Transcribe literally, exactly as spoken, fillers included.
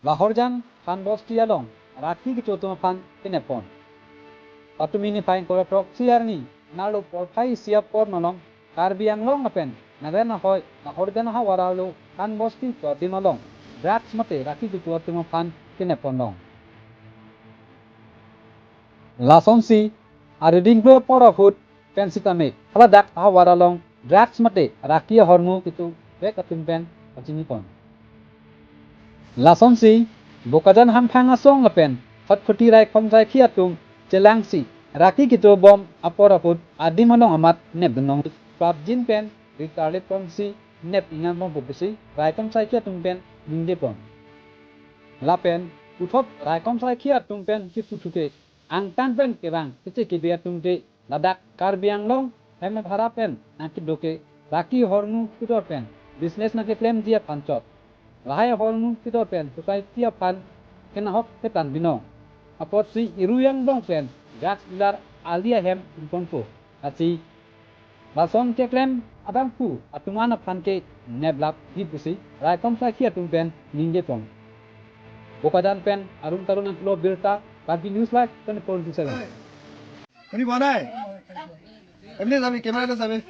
Lahorijan Khan Bosti along raki kecho atum aphan kenep pon. Patumi niphai ingkoi ra throksi arni nerlo porphai isi apor malom Karbi Anglong lapen Nagaland ahoi Lahorijan ahavar arlo Khan Bosti pu adim along drugs mate raki kecho atum aphan kenep pon long. Lasonsi ariding klo apor ahut pen sitame haladak ahavar along drugs mate raki ahormu kecho vek atum pen pachini pon. Lasonsi Bokajan hamphang asong lapen Khatkhati raikom saikhi atum chelangsi raki kecho bom apor ahut adim along amat nepdun long. Prapjin pen ritarlip ponsi nep ingan bom pusi raikom saikhi atum pen ningje pon. Lapen puthot raikom saikhi atum pen kiputhu ke angtan pen kevang keche kebe atum te ladak Karbi Anglong hem aphara pen nangkedo ke raki ahormu kedo pen business nangkeklemji aphan chot. Lahai ahormu kedo pen society aphan kenahok ketan binong. Apotsi irui angbong pen drugs dealer ali ahem ingponpo. Lasi lason keklem abangphu atum an aphan ke neplapji pusi raikom saikhi atum pen ningje pon. Bokajan pen Arun Tarun nangkelo birta, Karbi News Live twenty-four into seven. Kuni bonai? Emni sabi, camera le sabi.